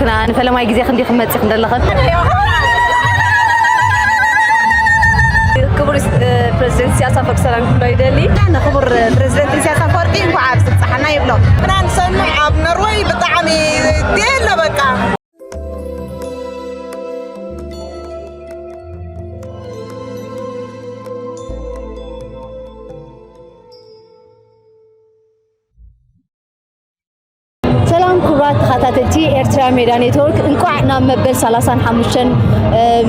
ግና ንፈለማይ ግዜ ክንዲ ክመጽእ ክንደለኸን። ክቡር ፕሬዚደንት ኢሳያስ ኣፈወርቂ ሰላም ክብሎ ይደሊ። ንክቡር ፕሬዚደንት ኢሳያስ ኣፈወርቂ እንኳዕ ኣብጽሓና ይብሎ። እና ንሰምዕ ኣብ ኖርወይ ብጣዕሚ የለ በቃ። ሰላም ክቡራት ተኸታተልቲ ኤርትራ ሜዳ ኔትወርክ፣ እንቋዕ ናብ መበል ሰላሳን ሓሙሽተን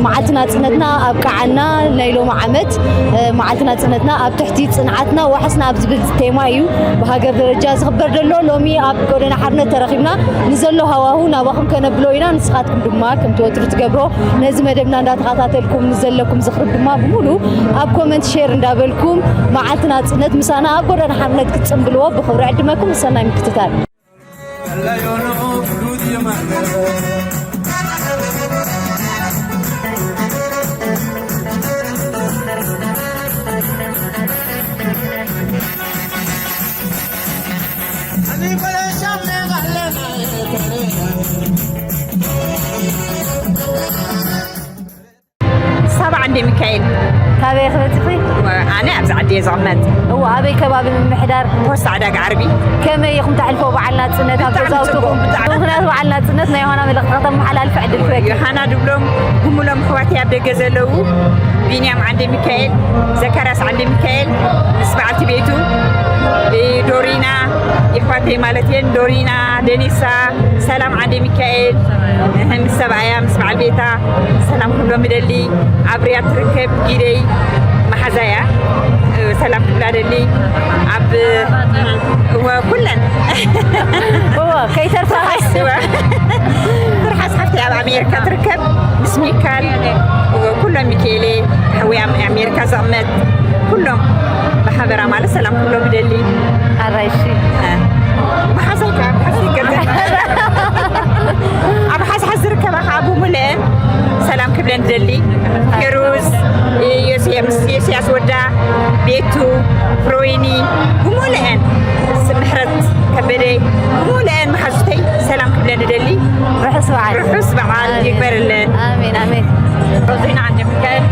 መዓልቲ ናጽነትና ኣብቅዓና። ናይ ሎሚ ዓመት መዓልቲ ናጽነትና ኣብ ትሕቲ ጽንዓትና ዋሕስና ኣብ ዝብል ቴማ እዩ ብሃገር ደረጃ ዝኽበር ዘሎ። ሎሚ ኣብ ጎደና ሓርነት ተረኺብና ንዘሎ ሃዋሁ ናባኹም ከነብሎ ኢና። ንስኻትኩም ድማ ከምቲ ወትሩ ትገብሮ ነዚ መደብና እንዳተኸታተልኩም ንዘለኩም ዝኽሪ ድማ ብምሉ ኣብ ኮመንት ሼር እንዳበልኩም መዓልቲ ናጽነት ምሳና ኣብ ጎደና ሓርነት ክትጽንብልዎ ብኽብሪ ዕድመኩም። ሰናይ ምክትታል። ሳባ ዓንደ ሚካኤል። ካበይ ክበጽኺ? ኣነ ኣብዚ ዓዲ እየ ዝቕመጥ። እዎ፣ ኣበይ ከባቢ ምምሕዳር? ፖስታ ዕዳጋ ዓርቢ። ከመይ ኢኹም ተሕልፎ በዓል ናጽነት ኣብ ብጣዕሚ ገዛውትኹም? ጽቡቕ፣ ብጣዕሚ። ምኽንያቱ በዓል ናጽነት ናይ ዮሃና መልእኽቲ ከተመሓላልፊ ዕድል ክበኪ። ዮሃና ድብሎም፣ ጉሙሎም ኣሕዋተይ ኣብ ደገ ዘለዉ፣ ቢንያም ዓንደ ሚካኤል፣ ዘካርያስ ዓንደ ሚካኤል፣ ምስ በዓልቲ ቤቱ፣ እ፣ ዶሪና፣ የሕዋተይ ማለት እየን፣ ዶሪና፣ ደኒሳ፣ ሰላም ዓንደ ሚካኤል፣ እህ፣ ምስ ሰብኣያ፣ ምስ በዓል ቤታ ሰላም ክብሎም እደሊ። ኣብ ሪያድ ትርከብ ጊደይ መሓዛያ፣ እ፣ ሰላም ክብላ እደሊ። ኣብ፣ እወ፣ ኩለን። እወ፣ ከይተርፋ። እወ። ትርሓስ ሓፍተይ ኣብ ኣሜሪካ ትርከብ፣ ምስ ሚካል፣ እወ፣ ኩሎም ሚካኤለ፣ ሓወይ ኣብ ኣሜሪካ ዝቕመጥ፣ ኩሎም ብሓበራ ማለት ሰላም ክብሎም እደሊ። ኣራይ፣ እሺ። እ፣ መሓዛይ ከዓ፣ መሓዛይ ገዛ። ኣብ ሓዝሓዝ ዝርከባ ከዓ ብምልአን ሰላም ክብለን እደሊ። ፌሩዝ፣ ዮስያ-፣ ምስ ዮስያስ ወዳ፣ ቤቱ፣ ፍሮይኒ፣ ብምልአን፣ ምስ ምሕረት ከበደ፣ ብምልአን መሓዙተይ ሰላም ክብለን እደሊ። ርሑስ በዓል። ርሑስ በዓል ኣሜን። ይግበርለን። ኣሜን፣ ኣሜን። ሮዚና ዓንደ ሚካኤል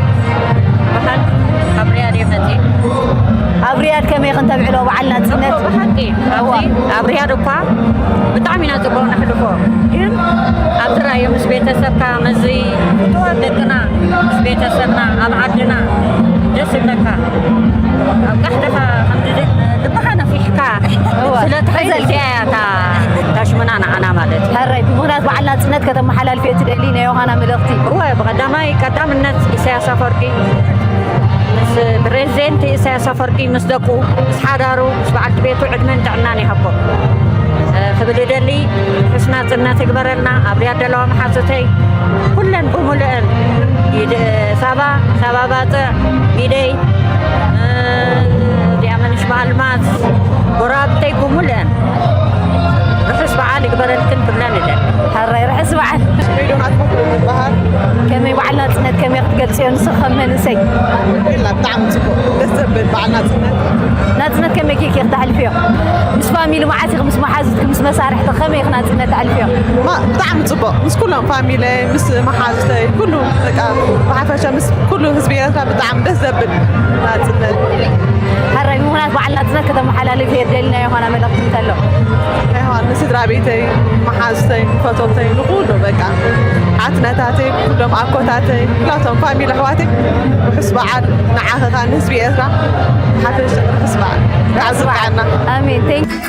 በዓል ኣብ ሪያድ እየ መፂእ። ኣብ ሪያድ ከመይ ኢኽን ተብዕሎ በዓል ናጽነት? ብሓቂ፣ ኣብዚ እዋ። ኣብ ሪያድ እኳ ብጣዕሚ ኢና ጽቡቕ ነሕልፎ። ግን ኣብዚ ራእዮ ምስ ቤተሰብካ፣ ምስዚ ፍትወት ደቅና፣ ምስ ቤተሰብና፣ ኣብ ዓድና ደስ ይብለካ። ኣብ ቃሕልኻ ከምዚ ልብኻ ነፊሕካ እዋ። ስለ ትኸይድ እዚኣ እያ እታ ታሽሙና ንዓና ማለት እዩ። ሕራይ፣ ብምኽንያት በዓል ናጽነት ከተመሓላልፍዮ ትደሊ ናይ ዮሃና መልእኽቲ? እወ፣ ብቐዳማይ ቀዳምነት ኢሳያስ ኣፈወርቂ፣ ምስ ፕሬዚደንት ኢሳያስ ኣፈወርቂ፣ ምስ ደቁ፣ ምስ ሓዳሩ፣ ምስ በዓልቲ ቤቱ ዕድመን ጥዕናን ይሃቦ፣ እ፣ ክብል እደሊ። ርሑስ ናጽነት ይግበረልና። ኣብ ሪያድ ዘለዋ መሓዙተይ ኩለን ብምሉአን፣ ኢድ-፣ ሳባ፣ ሳባ ባጽዕ፣ ኢደይ፣ እ፣ እዚኣ መንሽ በኣልማዝ፣ ጎረባብተይ ብምሉአን ርሑስ በዓል ይግበረልክን ክብለን እደሊ። ሕራይ፣ ርሑስ በዓል። ሜዶን ኣትፈቱ ዝበሃል። ከመይ በዓል ናጽነት ከመይ ክትገልጽዮ ንስኺ ከም መንእሰይ? ኢላ ብጣዕሚ ጽቡቕ፣ ደስ ዘብል በዓል ናጽነት። ናጽነት ከመይ ጌርኪ ክተሕልፍዮ? ምስ ፋሚሊ መዓስ ኢኺ፣ ምስ መሓዙትኪ፣ ምስ መሳርሕቲ ከመይ ኢኺ ናጽነት ተሕልፍዮ? ማ-፣ ብጣዕሚ ጽቡቕ፣ ምስ ኩሎም ፋሚለይ፣ ምስ መሓዙተይ፣ ኩሉ በቃ ብሓፈሻ ምስ ኩሉ ህዝቢ ኤርትራ ብጣዕሚ ደስ ዘብል ናጽነት። ሕራይ፣ ብምኽንያት በዓል ናጽነት ከተመሓላልፍዮ ትደሊ ናይ ዮሃና መልእኽቲ እንተሎ? ኣይዋ፣ ንስድራ ቤተይ፣ መሓዙተይ፣ ፈተውተይ፣ ንኹሉ በቃ ሓትነታተይ፣ ኩሎም ኣኮታተይ፣ ኩላቶም ፋሚሊ ኣሕዋተይ፣ ርሑስ በዓል ንዓኺ ኸኣ ንህዝቢ ኤርትራ ሓፈሽ ርሑስ በዓል። ርሑስ በዓል። ኣሜን። Thank you።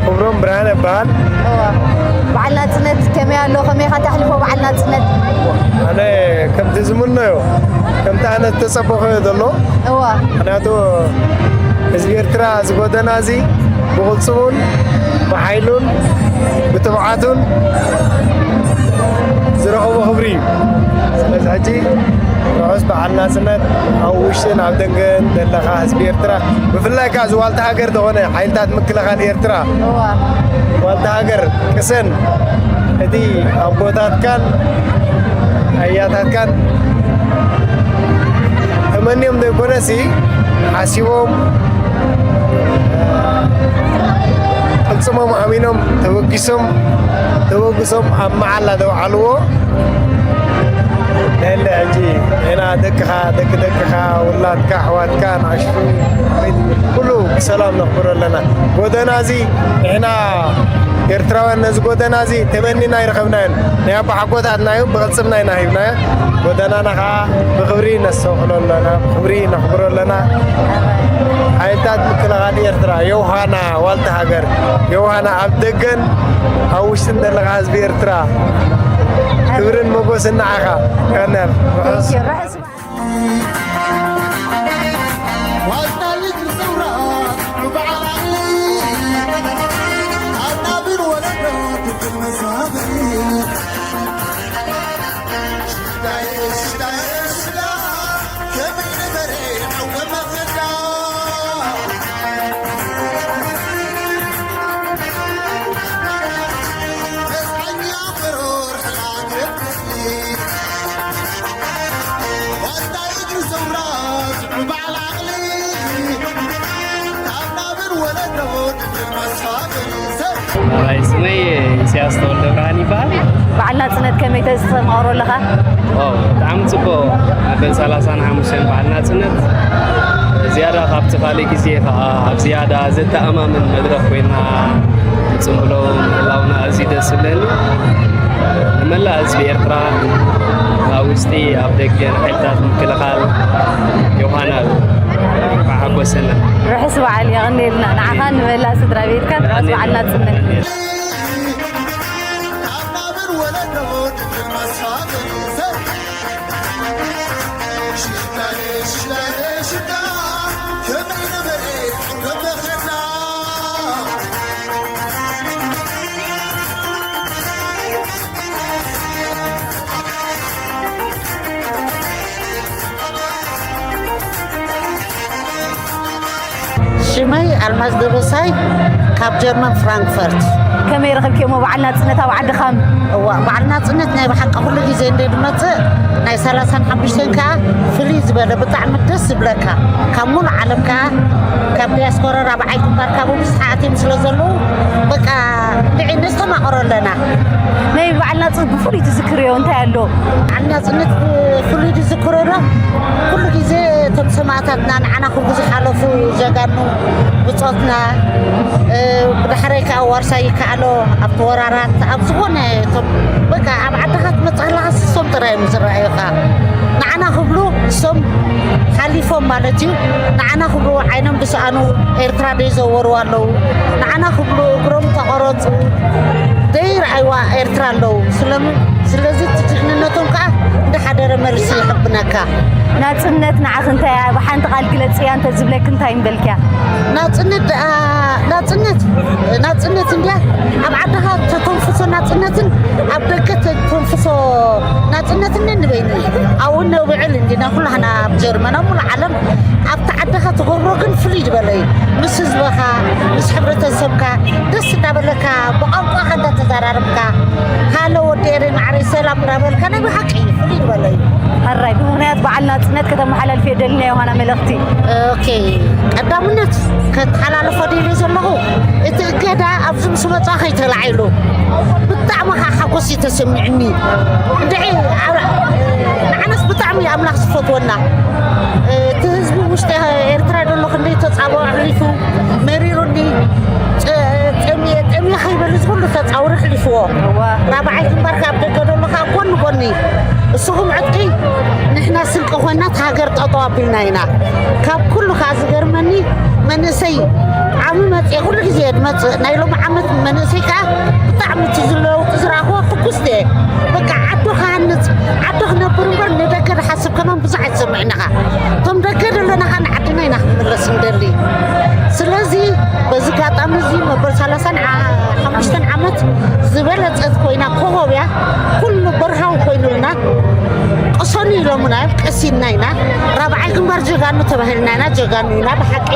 ክብሮም ብርሃነ እበሃል። እዋ። በዓል ናጽነት ከመይ ኣሎ? ከመይ ኢኻ ተሕልፎ በዓል ናጽነት? ኣነ ከምቲ ዝምነዮ፣ ከምቲ ኣነ ዝተጸበኹዮ ዘሎ። እዋ። ምኽንያቱ ህዝቢ ኤርትራ እዚ ጎደና እዚ ብቕልጽሙን ብሓይሉን ብትብዓቱን ዝረኸቦ ክብሪ እዩ። ስለዚ ሕጂ ርሑስ በዓል ናጽነት ኣብ ውሽጥን ኣብ ደገን ዘለኻ ህዝቢ ኤርትራ፣ ብፍላይ ከኣ እዚ ዋልታ ሃገር ዝኾነ ሓይልታት ምክልኻል ኤርትራ፣ እዋ። ዋልታ ሃገር ቅሰን፣ እቲ ኣቦታትካን ኣያታትካን ተመንዮም ዘይኮነሲ ሓሲቦም፣ ቅልጽሞም ኣሚኖም ተበጊሶም፣ ተበግሶም ኣብ መዓላ ዘውዓልዎ ለለ ሕጂ ንሕና ደቅኻ፣ ደቂ ደቅኻ፣ ውላድካ፣ ኣሕዋትካ፣ ንኣሽቱ፣ ዓበይቲ፣ ኩሉ ብሰላም ነኽብሮ ኣለና። ጎደና እዚ ንሕና ኤርትራውያን ነዚ ጎደና እዚ ተመኒና ኣይረኸብናዮን። ናይ ኣቦሓጎታትና እዩ፣ ብቕልጽምና ኢና ሂብናዮ። ጎደናና ኸዓ ብኽብሪ ነስተውዕሎ ኣለና፣ ብኽብሪ ነኽብሮ ኣለና። ሓይልታት ምክልኻል ኤርትራ፣ የውሃና ዋልታ ሃገር፣ የውሃና ኣብ ደገን ኣብ ውሽጥን ዘለኻ ህዝቢ ኤርትራ፣ ክብርን ሞጎስን ንዓኻ። ቀነል ርሑስ። Thank you. ርሑስ በዓል። ዋልታ ልጅ ሰውራ ብዓል ዓቕሊ፣ ኣናብር ወለዶ ትብል መሳፍሪ። ሽዳይ፣ ሽዳይ፣ ሽዳ፣ ከመይ ነበረ ዓወመ ኸዳ። መዝዓኛ መሮር ሕና ግረብ። ኣራይ፣ ስመይ ኢሳያስ ተወልደ ብርሃን ይበሃል። በዓል ናጽነት ከመይ ተስተማቕሮ ኣለኻ? ዋው፣ ብጣዕሚ ጽቡቕ። መበል ሰላሳን ሓሙሽተን በዓል ናጽነት ዝያዳ ካብቲ ካልእ ግዜ ከኣ ኣብ ዝያዳ ዘተኣማምን መድረኽ ኮይና ንጽንብሎ ምህላውና ኣዝዩ ደስ ዝብለኒ። ንመላእ ህዝቢ ኤርትራ፣ ኣብ ውሽጢ ኣብ ደገን ሓይልታት ምክልኻል ዮሃና፣ እንኳዕ ሓጎሰና። ርሑስ በዓል የቐንየልና። ንዓኻን ንመላእ ስድራ ቤትካን ርሑስ በዓል ናጽነት። ሽመይ ኣልማዝ ደበሳይ፣ ካብ ጀርመን ፍራንክፈርት። ከመይ ረኸብክዮ እሞ በዓል ናጽነት ኣብ ዓድኻም? እዋ፣ በዓል ናጽነት ናይ ብሓቂ ኩሉ ግዜ እንደ ዝመጽእ፣ ናይ ሰላሳን ሓሙሽተን ከኣ ፍልይ ዝበለ፣ ብጣዕሚ ደስ ዝብለካ። ካብ ሙሉእ ዓለም ከኣ፣ ካብ ዲያስፖራ ራብዓይ ግንባር፣ ካብ ብዙሕ ኣትዮም ስለ ዘለዉ፣ በቃ፣ ብዒ ነስተማቕሮ ኣለና። ናይ በዓል ናጽነት ብፍሉይ ትዝክርዮ እንታይ ኣሎ? በዓል ናጽነት ብፍሉይ ዝዝክሮ ዶ? ኩሉ ግዜ እቶም ሰማእታትና ንዓና ክብሉ ዝሓለፉ ጀጋኑ ብጾትና፣ እ፣ ብዳሕረይ ከኣ ዋርሳይ ይከኣሎ፣ ኣብቲ ወራራት፣ ኣብ ዝኾነ እቶም፣ በቃ፣ ኣብ ዓድኻ ትመጽእ ከለኻ ንሶም ጥራይ እዮም ዝረኣዩኻ። ንዓና ክብሉ ንሶም ሓሊፎም ማለት እዩ። ንዓና ክብሉ ዓይኖም ዝሰኣኑ ኤርትራ ዘይዘወሩ ኣለዉ። ንዓና ክብሉ እግሮም ተቖረጹ ዘይረኣይዋ ኤርትራ ኣለዉ። ስለምን ስለዚ እቲ ጅግንነቶም ከኣ እንዳሓደረ መልሲ ይሕብነካ። ናጽነት ንዓኺ እንታይ እያ? ብሓንቲ ቃል ግለጽያ እንተዝብለኪ እንታይ ምበልክያ? ናጽነት ደኣ፣ ናጽነት፣ ናጽነት እንድያ ኣብ ዓድኻ ተተንፍሶ ናጽነትን ኣብ ደገ ተተንፍሶ ናጽነትን ነንበይኑ እዩ። ኣብኡ ነውዕል እንዲና ኩላህና ኣብ ጀርመን፣ ኣብ ሙሉእ ዓለም ኣብቲ ዓድኻ ትገብሮ ግን ፍልይ ዝበለ እዩ። ምስ ህዝብኻ፣ ምስ ሕብረተሰብካ ደስ እንዳበለካ፣ ብቋንቋኻ እንዳተዘራረብካ፣ ሃሎ ወዲ ኤረይ ማዕረይ ሰላም እንዳበልካ፣ ናይ ብሓቂ እዩ፣ ፍልይ ዝበለ እዩ። ሕራይ፣ ብምኽንያት በዓል ናጽነት ከተመሓላልፍዮ ደሊ ናይ ዮሃና መልእኽቲ። ኦኬ፣ ቀዳምነት ከተሓላልፎ ደልየ ዘለኹ፣ እቲ እገዳ ኣብዚ ምስ መጻ ከይተላዒሉ ብጣዕሚ ከዓ ሓጎስ እዩ ተሰሚዕኒ። እንድዒ፣ ንዓናስ ብጣዕሚ ኣምላኽ ዝፈትወና፣ እቲ ህዝቢ ውሽጢ ኤርትራ ዘሎ ክንደይ ተጻብኦ ኣሕሊፉ፣ መሪሩኒ፣ ጠምየ ጠምየ ከይበሉ ዝኩሉ ተጻውሪ ኣሕሊፍዎ። ራብዓይ ግንባር ካብ ደገ ዘሎ ከዓ ጎኒ ጎኒ፣ እስኹም ዕጥቂ ንሕና ስንቂ ኮይና ሃገር ጠጠው ኣቢልና ኢና። ካብ ኩሉ ከዓ ዝገርመኒ መንእሰይ ዓሚ መፅእ ኩሉ ግዜ መፅእ ናይ ሎም ዓመት መንእሰይ ከዓ ብጣዕሚ እቲ ዝለውጢ ዝረኣኽዎ ሕጉስቲ እየ። በቃ ዓዱ ክሃንፅ ዓዱ ክነብር እምበር ንደገ ዝሓስብ ከማን ብዙሕ ኣይትሰምዕን ኢኻ። እቶም ደገ ዘለና ከዓ ንዓድና ኢና ክንምለስ ንደሊ። ስለዚ በዚ ኣጋጣሚ እዚ መበል ሰላሳን ሓሙሽተን ዓመት ዝበለፀት ኮይና ኮኾብ እያ። ኩሉ በርሃዊ ኮይኑልና ቅሰኑ ኢሎምና እዮም፣ ቀሲንና ኢና። ራብዓይ ግንባር ጀጋኑ ተባሂልና ኢና፣ ጀጋኑ ኢና ብሓቂ።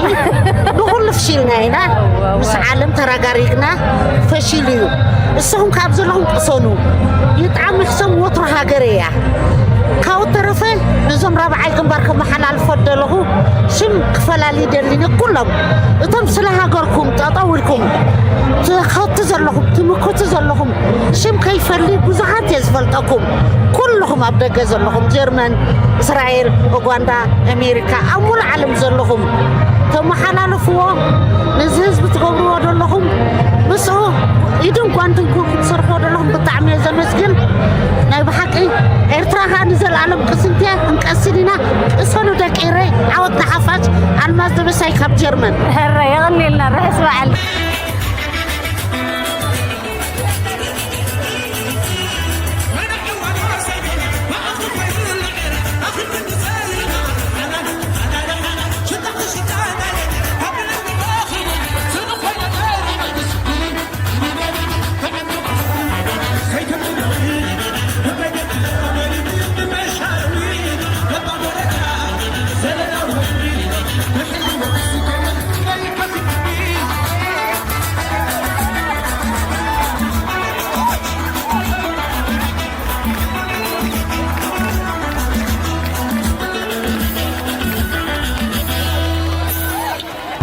ንኹሉ ፍሺልና ኢና፣ ምስ ዓለም ተራጋሪግና። ፈሺሉ እዩ። እስኹም ካብ ዘለኹም ቅሰኑ። ይጥዓም ይሕሰም ወትሮ ሃገር እያ። ካብኡ ተረፈ ነዞም ራብዓይ ግንባር ከመሓላልፎ ደለኹ ሽም ክፈላሊ ደሊኒ ኩሎም እቶም ስለ ሃገርኩም ጠጠው ኢልኩም ትኸቱ ዘለኹም ትምክቱ ዘለኹም ሽም ከይፈሊ ብዙሓት እየ ዝፈልጠኩም። ኩልኹም ኣብ ደገ ዘለኹም ጀርመን፣ እስራኤል፣ ኡጋንዳ፣ ኣሜሪካ፣ ኣብ ሙሉእ ዓለም ዘለኹም ተመሓላልፍዎ። ነዚ ህዝቢ ትገብርዎ ዘለኹም ምስኡ ኢድን ጓንትን ኮንኩም ትሰርሕዎ ዘለኹም ብጣዕሚ እየ ዘመስግን። ናይ ብሓቂ ኤርትራ ከዓ ንዘለኣለም ቅስንቲ እያ፣ ክንቀስን ኢና። ቅሰኑ ደቂ ኤረይ፣ ዓወት ንሓፋሽ። ኣልማዝ ደበሳይ ካብ ጀርመን። ሕረ የቐንየልና፣ ርሑስ በዓል።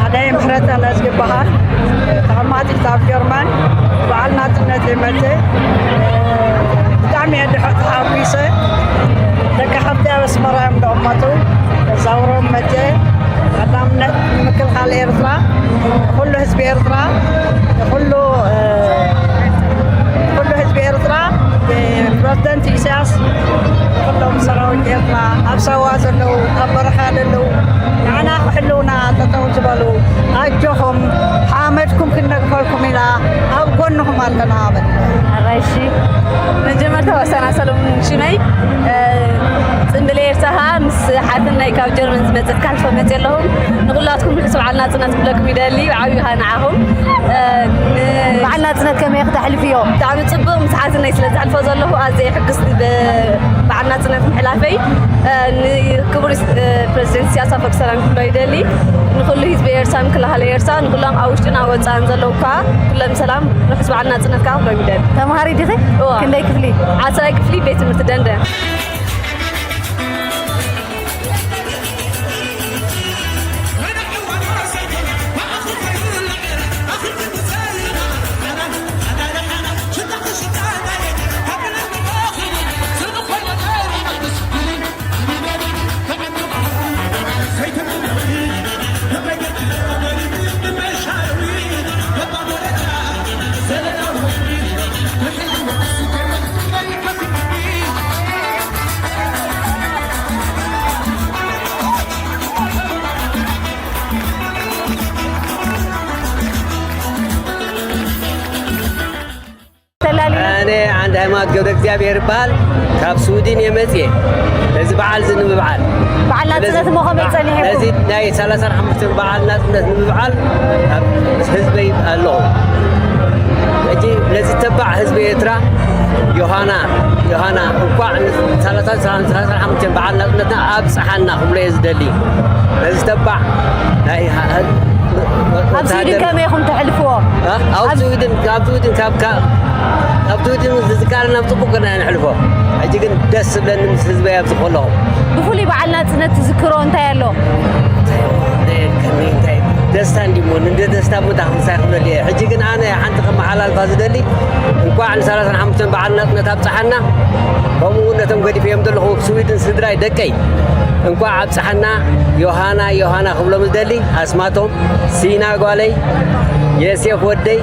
ኣነ ምሕረተነስ ይበሃል። ተቐማጢት ኣብ ጀርመን። በዓል ናጽነት እየ መጽእ። ብጣዕሚ እየ ድሖ ተሓጒሰ። ደቂ ሓፍተይ ኣብ ኣስመራ እዮም ዝቕመጡ። ከዛውሮም መጽእ። ቀዳምነት ንምክልኻል ኤርትራ፣ ንኹሉ ህዝቢ ኤርትራ፣ ንኹሉ፣ እ፣ ንኹሉ ህዝቢ ኤርትራ፣ እ፣ ፕረዚደንት ኢሳያስ፣ ንኹሎም ሰራዊት ኤርትራ፣ ኣብ ሳዋ ዘለዉ፣ ኣብ በረኻ ዘለዉ፣ ንዓና ክሕልውና ጠጠው ዝበሉ፣ ኣጆኹም፣ ሓመድኩም ክንነግፈልኩም ኢና፣ ኣብ ጎንኹም ኣለና በል። ኣራይሺ፣ መጀመርታ ወሰና ሰለሙን ሽመይ፣ እ፣ ጽምብል ኤርትራ ምስ ሓትነይ ካብ ጀርመን ዝመጸት ካልፎ መጽእ ኣለኹም። ንኹላትኩም ርሑስ በዓል ናጽነት ክብለኩም ይደሊ፣ ብዓብዩ ኸኣ ንዓኹም። እ፣ ን-፣ በዓል ናጽነት ከመይ ክተሕልፍዮ? ብጣዕሚ ጽቡቕ፣ ምስ ሓትነይ ስለ ዘሕልፎ ዘለኹ ኣዝየ ሕጉስቲ ብ-፣ በዓል ናጽነት ምሕላፈይ። እ፣ ንክቡር፣ እ፣ ፕረዚደንት ኢሳያስ ኣፈወርቂ ሰላም ክብሎ ይደሊ። ንኹሉ ህዝቢ ኤርትራ፣ ምክልኻል ኤርትራ፣ ንኹሎም ኣብ ውሽጥን ኣብ ወጻእን ዘለዉ ከኣ ኩሎም ሰላም፣ ርሑስ በዓል ናጽነት ከኣ ክብሎም ይደሊ። ተምሃሪት ዲኺ? እዋ። ክንደይ ክፍሊ? ዓሰርተ ክፍሊ ቤት ትምህርቲ ደንደን። ተላሊ። ኣነ ዓንደ ሃይማኖት ገብረ እግዚኣብሔር ይበሃል። ካብ ስዊድን እየ መፅየ። ነዚ በዓል እዚ ንምብዓል። በዓል ናጽነት እሞ ከመይ ጸኒሕኩም? ነዚ ናይ ሰላሳን ሓሙሽተን በዓል ናጽነት ንምብዓል ኣብ ምስ ህዝበይ ኣለኹ። ሕጂ ነዚ ተባዕ ህዝቢ ኤርትራ ዮሃና፣ ዮሃና እንኳዕ ን ሰላሳን ሰላሳን ሓሙሽተን በዓል ናጽነትና ኣብጽሓና ክብሎ እየ ዝደሊ። ነዚ ተባዕ ናይ ሃ-፣ ኣብ ስዊድን ከመይ ኢኹም ተሕልፍዎ? እ? ኣብ ኣብ ስዊድን፣ ኣብ ስዊድን ካብ፣ ካብ፣ ኣብ ስዊድን ዝዝካረና ኣብ ጽቡቕ ገና ነሕልፎ። ሕጂ ግን ደስ ዝብለኒ ምስ ህዝበይ ኣብዚ ከለኹ። ብፍሉይ በዓል ናጽነት ትዝክሮ እንታይ ኣሎ? እንታይ፣ እንታይ፣ ደስታ እንዲሞ፣ እንደ ደስታ ቦታ ክንሳይ ክብለል እየ። ሕጂ ግን ኣነ ሓንቲ ከመሓላልፋ ዝደሊ፣ እንኳዕ ንሰላሳን ሓሙሽተን በዓል ናጽነት ኣብጽሓና። ከምኡ እውን ነቶም ገዲፈዮም ዘለኹ ስዊድን ስድራይ ደቀይ እንኳዕ ኣብጽሓና። ዮሃና፣ ዮሃና ክብሎም ዝደሊ ኣስማቶም፣ ሲና ጓለይ፣ የሴፍ ወደይ፣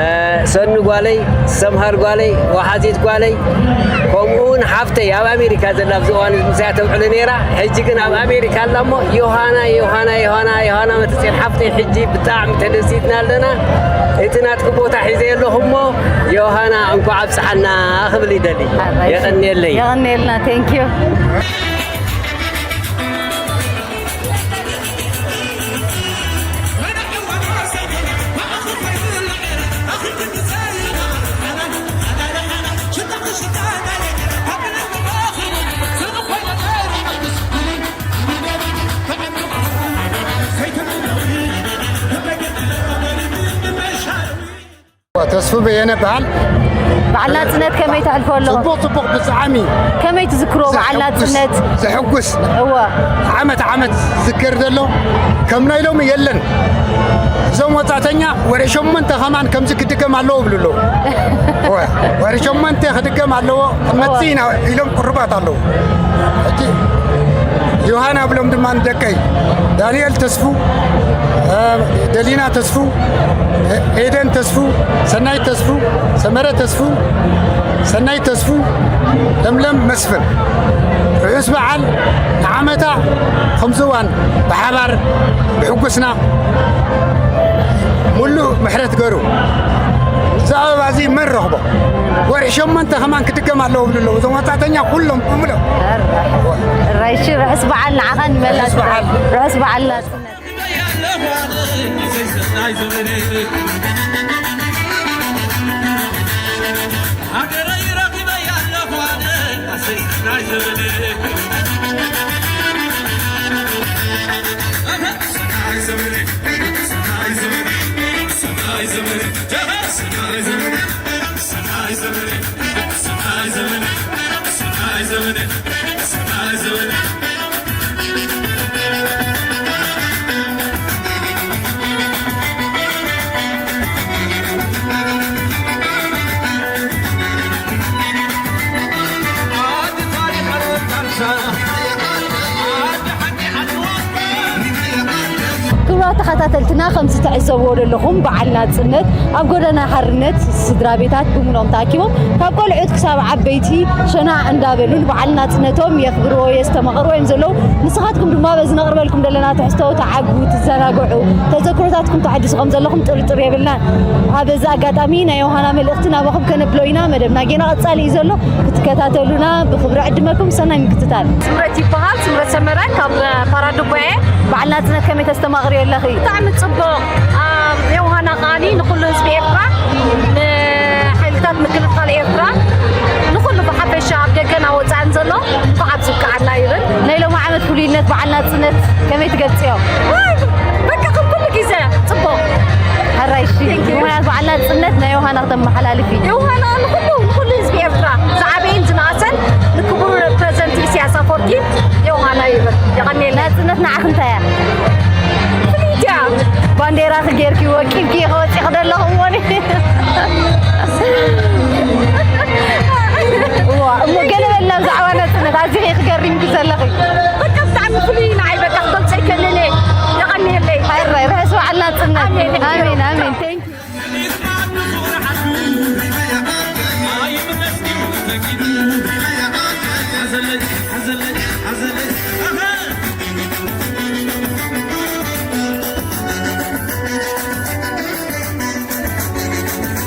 እ፣ ሰኑ ጓለይ፣ ሰምሃር ጓለይ፣ ወሓዚት ጓለይ፣ ከምኡ እውን ሓፍተይ ኣብ ኣሜሪካ ዘላ ኣብዚ እዋን እዚ ምሳያ ተውዕሎ ነይራ። ሕጂ ግን ኣብ ኣሜሪካ ኣላ እሞ ዮሃና፣ ዮሃና፣ ዮሃና፣ ዮሃና መተስኤል ሓፍተይ ሕጂ ብጣዕሚ ተደሲትና ኣለና። እቲ ናትኪ ቦታ ሒዘ ኣለኹ እሞ ዮሃና እንኳዕ ኣብጽሓና ክብል ይደሊ። ኣራይ፣ የቐንየለይ። የቐንየልና። Thank you። ተስፉ በየነ በሃል። በዓል ናጽነት ከመይ ተሕልፎ ኣለኹም? ጽቡቕ፣ ጽቡቕ፣ ብጣዕሚ ከመይ ትዝክሮ በዓል ዘሐጉስ፣ ናጽነት? ዘሐጉስ። እወ። ዓመት ዓመት ዝዝከር ዘሎ ከም ናይ ሎሚ የለን። እዞም ወጻእተኛ ወረ ሸሞንተ ከማን ከምዚ ክድገም ኣለዎ ይብሉ ኣለዉ። እወ፣ ወረ ሸሞንተ ክድገም ኣለዎ፣ ክንመጽእ ኢና ኢሎም ቅሩባት ኣለዉ። ሕጂ ዮሃና ብሎም ድማ ንደቀይ ዳንኤል ተስፉ፣ እ፣ ደሊና ተስፉ፣ ኤደን ተስፉ፣ ሰናይት ተስፉ፣ ሰመረ ተስፉ፣ ሰናይት ተስፉ፣ ለምለም መስፍን። ርሑስ በዓል ንዓመታ ከምዚ እዋን ብሓባር ብሕጉስና ሙሉእ ምሕረት ገሩ። እዚ ኣበባ እዚ መን ረኽቦ? ወርሒ ሸሞንተ ከማን ክድገም ኣለዎ ብሉ ኣለዉ። እዞም ወጻእተኛ ኩሎም ብምሎም። ራይሺ ርሑስ በዓል ንዓኻን ንመላእ ርሑስ በዓል። ርሑስ በዓል ናጽነት። ክቡራት ተኸታተልትና፣ ከምዚ ትዕዘብዎ ዘለኹም በዓል ናጽነት ኣብ ጎደና ሓርነት ስድራ ቤታት ብምሎም ተኣኪቦም ካብ ቆልዑት ክሳብ ዓበይቲ ሸና እንዳበሉ ንበዓል ናጽነቶም የኽብርዎ የስተማቕርዎ እዮም ዘለዉ። ንስኻትኩም ድማ በዚ ነቕርበልኩም ዘለና ትሕዝቶ ተዓግቡ፣ ትዘናግዑ፣ ተዘክሮታትኩም ተሐድሱ ከም ዘለኹም ጥርጥር የብልናን። ኣብ እዚ ኣጋጣሚ ናይ ዮሃና መልእኽቲ ናባኹም ከነብሎ ኢና። መደብና ጌና ቀጻሊ እዩ ዘሎ። ክትከታተሉና ብኽብሪ ዕድመኩም። ሰናይ ምክትታል። ስምረት ይበሃል፣ ስምረት ሰመረ ካብ ፓራዱባየ። በዓል ናጽነት ከመይ ተስተማቕርዮ ኣለኺ? ብጣዕሚ ጽቡቕ። ኣም፣ ዮሃና ከኣኒ ንኹሉ ህዝቢ ኤርትራ፣ ንሓይልታት ምክልኻል ኤርትራ፣ ንኹሉ ብሓፈሻ ኣብ ደገን ኣብ ወጻእን ዘሎ እንኳዕ ኣብዚ ኣብቅዓና ይብል። ናይ ሎሚ ዓመት ፍሉይነት በዓል ናጽነት ከመይ ትገልጽዮ? ዋይ፣ በቃ ከም ኩሉ ግዜ ጽቡቕ። ሕራይ እሺ። Thank you። ምኽንያት በዓል ናጽነት ናይ ዮሃና ክተመሓላልፊ። ዮሃና ንኹሉ፣ ንኹሉ ህዝቢ ኤርትራ፣ ዝዓበየን ዝነኣሰን፣ ንክቡር ፕረዚደንት ኢሳያስ ኣፈወርቂ ዮሃና ይብል። የቐንየልና። ናጽነት ንዓኺ እንታይ እያ? ፍልይቲ እያ። ባንዴራኺ ጌርኪ ወቂብኪ ኢኺ ወጺኺ ዘለኺ እሞኒ። እዋ፣ እሞ ገለ በልና ብዛዕባ ናጽነት። ኣዚኺ ኢኺ ገሪምኪ ዘለኺ። በቃ ብጣዕሚ ፍሉይ እዩ ንዓይ፣ በቃ ክገልጾ ኣይክእልን እየ። የቐንየለይ። ሕራይ፣ ርሑስ በዓል ናጽነት። ኣሜን። ኣሜን፣ ኣሜን። Thank you።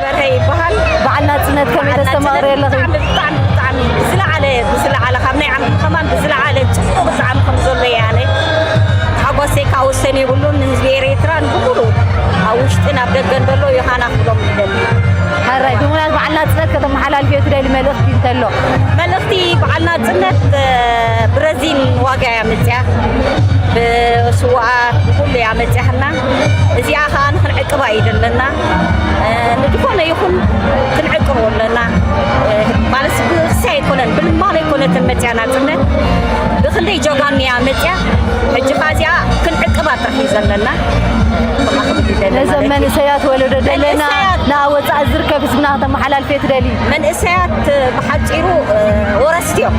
በርሀ ይበሃል። በዓል ናጽነት ከመይ ተስተማቕሪ ኣለኺ? ብጣዕሚ፣ ብጣዕሚ፣ ብጣዕሚ ብዝለዓለ፣ ብዝለዓለ ካብ ናይ ዓመት ከማን ብዝለዓለ ጽቡቕ ብጣዕሚ ከም ዘሎ እየ ኣነ። ሓጎሰይ ካብ ወሰን የብሉን። ንህዝቢ ኤርትራ ንብሙሉ ኣብ ውሽጥን ኣብ ደገን ዘሎ ዮሃና ክብሎም ይደሊ። ሕራይ፣ ብምኽንያት በዓል ናጽነት ከተመሓላልፍዮ ትደሊ መልእኽቲ እንተሎ? መልእኽቲ በዓል ናጽነት፣ እ፣ ብረዚን ዋጋ እያ መጽያ። ብስዋኣት ብኩሉ እያ መጽያህና። እዚኣ ኸኣ ንኽንዕቅባ እዩ ዘለና። እ፣ ንዝኾነ ይኹን ክንዕቅቦ ኣለና። እ፣ ማለት ብክሲ ኣይኮነን፣ ብልማኖ ኣይኮነትን መጽያ ናጽነት። ብኽንደይ ጀጋኑ እያ መጽያ። ሕጂ ኸኣ እዚኣ ክንዕቅባ ጥራሕ እዩ ዘለና። ከምኣ ክብል ይደለና ነዞም ነቲ መንእሰያት ወለዶ ዘለና መንእሰያት ንኣብ ወጻኢ ዝርከብ ህዝብና ከተመሓላልፍዮ ትደሊ? መንእሰያት ብሓጺሩ፣ እ፣ ወረስቲ እዮም።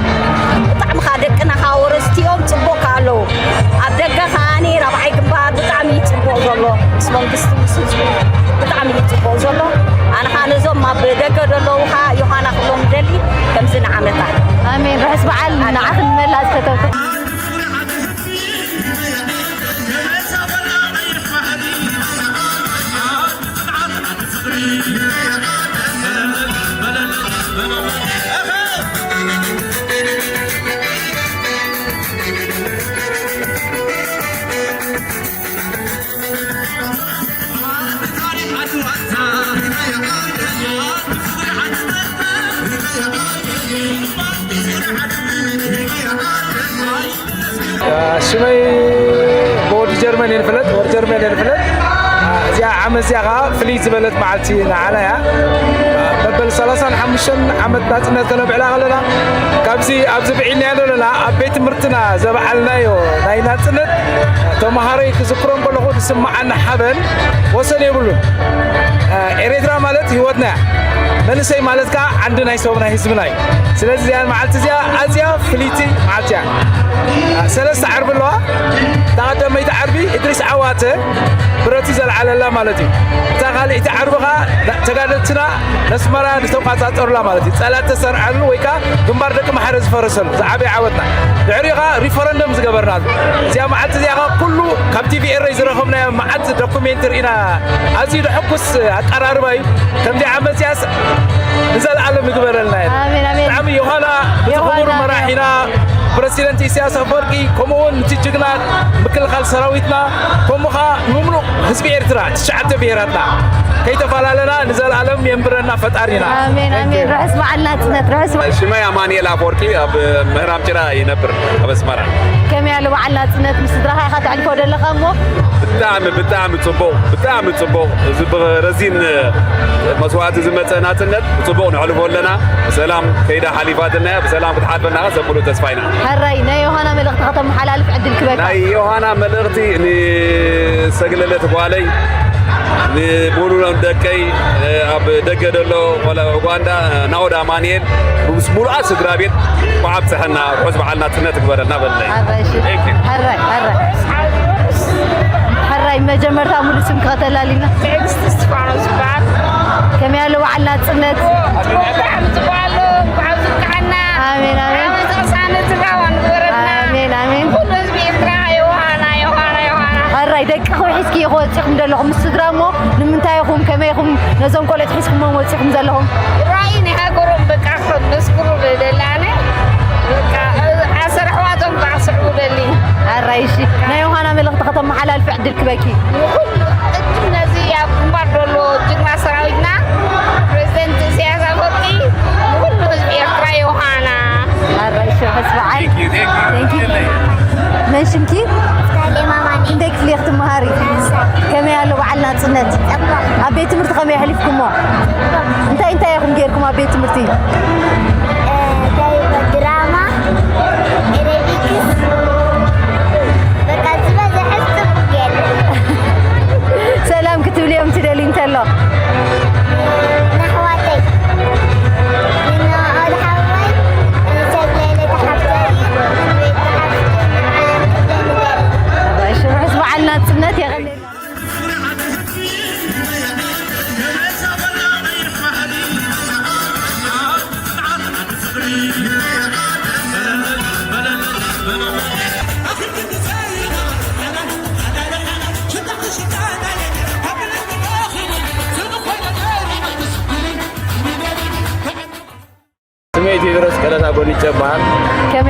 ብጣዕሚ ኸኣ ደቅና ኸኣ ወረስቲ እዮም፣ ጽቡቕ ከኣ ኣለዉ። ኣብ ደገ ኸኣ ራብዓይ ግንባር ብጣዕሚ እዩ ጽቡቕ ዘሎ። ምስ መንግስቲ ምስ ህዝቡ ብጣዕሚ እዩ ጽቡቕ ዘሎ። ኣነ ኸኣ ነዞም ኣብ ደገ ዘለዉ ኸኣ ዮሃና ክብሎም ይደሊ፣ ከምዚ ንዓመታ። ኣሜን። ርሑስ በዓል ንዓኽን ንመላእ ዝፈተውክን። ሽመይ ብወዲ ጀርመን እየ ንፍለጥ፣ ወዲ ጀርመን እየ ንፍለጥ። እዚኣ ዓመት እዚኣ ከዓ ፍልይ ዝበለት መዓልቲ ንዓና እያ። መበል ሰላሳን ሓሙሽተን ዓመት ናፅነት ከነብዕላ ከለና፣ ካብዚ ኣብዚ ብዒልናዮ ዘለና ኣብ ቤት ትምህርትና ዘበዓልናዮ ናይ ናፅነት ተምሃሮይ ክዝክሮም ከለኹ ዝስምዓኒ ሓበን ወሰን የብሉን። ኤሬትራ ማለት ህይወትና እያ። መንእሰይ ማለት ከዓ ዓንዲ ናይ ሰብና ህዝብና እዩ። ስለዚ እዚኣ መዓልቲ እዚኣ ኣዝያ ፍልይቲ መዓልቲ እያ። ሰለስተ ዓርቢ ኣለዋ። እታ ቀዳመይቲ ዓርቢ እድሪስ ዓዋተ ብረቱ ዘልዓለላ ማለት እዩ። እታ ካልኣይቲ ዓርቢ ከዓ ተጋደልትና ነስመራ ዝተቋጻጸሩላ ማለት እዩ። ጸላእቲ ተሰርዓሉ ወይ ከዓ ግንባር ደቂ ማሕረ ዝፈረሰሉ ዝዓበየ ዓወትና። ድሕሪኡ ከዓ ሪፈረንደም ዝገበርናሉ። እዚኣ መዓልቲ እዚኣ ከዓ ኩሉ ካብ ቲቪ ኤረይ ዝረኸብናዮ መዓት ዶኩሜንት ርኢና ኣዝዩ ዘሐጉስ ኣቀራርባ እዩ። ከምዚኣ መጽያስ ንዘለኣለም ይግበረልና። ኣሜን፣ ኣሜን። ብጣዕሚ ዮሃና፣ ብቲ ዮሃና፣ ክቡር መራሒና ፕረሲደንት ኢሳያስ ኣፈወርቂ፣ ከምኡ እውን እቲ ጅግና ምክልኻል ሰራዊትና፣ ከምኡ ኸዓ ንምሉእ ህዝቢ ኤርትራ፣ ትሽዓተ ብሄራትና ከይተፈላለና ንዘለኣለም የንብረና ፈጣሪና። ኣሜን፣ ኣሜን። ርሑስ በዓል ናጽነት፣ ርሑስ በዓል። ሽመይ ኣማኑኤል ኣፈወርቂ ኣብ ምህራም ጭራ ይነብር፣ ኣብ ኣስመራ። ከመይ ኣሎ በዓል ናጽነት? ምስ ስድራኻ ኢኻ ተሕልፎ ዘለኻ እሞ? ብጣዕሚ፣ ብጣዕሚ ጽቡቕ፣ ብጣዕሚ ጽቡቕ። እዚ ብረዚን መስዋእቲ ዝመጸ ናጽነት ብጽቡቕ ነሕልፎ ኣለና። ብሰላም ከይዳ ሓሊፋትና እያ፣ ብሰላም ክትሓልፈልና ከኣ ሰብ ሙሉእ ተስፋ ኢና። ሕራይ፣ ናይ ዮሃና መልእኽቲ ከተመሓላልፍ ዕድል ክበካ። ናይ ዮሃና መልእኽቲ ንሰግለለት ጓለይ፣ ንሙሉእ ደቀይ፣ ኣብ ደገ ዘሎ ቆልዓ ኡጋንዳ፣ ናኦድ ኣማኑኤል፣ ምስ ሙሉኣት ስድራ ቤት እንኳዕ ኣብፀሐና። ርሑስ በዓል ናጽነት ይግበረልና በለይ። ሕራይ፣ እሺ። Thank you። ሕራይ፣ ሕራይ። ሕራይ፣ መጀመርታ ሙሉእ ስምኪ ከተላሊና? ትዕግስቲ እስጢፋኖስ ይበሃል። ከመይ ኣሎ በዓል ናጽነት? ጽቡቕ፣ ብጣዕሚ ጽቡቕ ኣሎ። እንኳዕ ኣብዝብቅዓና። ኣሜን፣ ኣሜን። ዓመተ ቅሳነት ዝራኸበና ንግበረልና። ኣሜን፣ ኣሜን። ኩሉ ህዝቢ ኤርትራ ዮሃና፣ ዮሃና፣ ዮሃና። ሕራይ፣ ደቅኺ ሒዝኪ ኢኺ ወጺኹም ዘለኹም ምስ ስድራ እሞ፣ ንምንታይ ኢኹም፣ ከመይ ኢኹም ነዞም ቆልዑት ሒዝኩሞም ወጺኹም ዘለኹም? ራእይ ናይ ሃገሮም በቃ ከመስክሩ ደላነ በቃ ኣሰራሕዋቶም ከዓ ስዕቡ ደሊ። ሕራይ፣ እሺ፣ ናይ ዮሃና መልእኽቲ ከተመሓላልፊ ዕድል ክበኪ። ንኹሉ ቅድም ነዚ ኣብ ግንባር ዘሎ ጅግና ሰራዊትና፣ ፕሬዚደንት ኢሳያስ ኣፈወርቂ፣ ንኹሉ ህዝቢ ኤርትራ ዮሃና። ሕራይ፣ እሺ፣ ርሑስ በዓል። Thank you, thank you። Thank you። መን ሽምኪ? ንፍታሌም ኣማኑኤል። ክንደይ ክፍሊ ኢኺ ትመሃሪ? ሳልሳይ። ከመይ ኣሎ በዓል ናጽነት? ጽቡቕ። ኣብ ቤት ትምህርቲ ከመይ ኣሕሊፍኩሞ? ጽቡቕ። እንታይ እንታይ ኢኹም ጌርኩም ኣብ ቤት ትምህርቲ? እ፣ እንታይ ይበሃል? ድራማ፣ ኤሮቢክስ፣ በቃ ዝበዝሐ ጽቡቕ ጌርኩም። ሰላም ክትብልዮም ትደሊ እንተሎ? ንኣሕዋተይ፣ ንናኦል ሓወይ፣ ንሰብለለ ተሓፍተይ፣ ንቤት ተሓፍተይ፣ ንዓን ክደንደን። እሺ፣ ርሑስ በዓል ናጽነት የቐንየልና።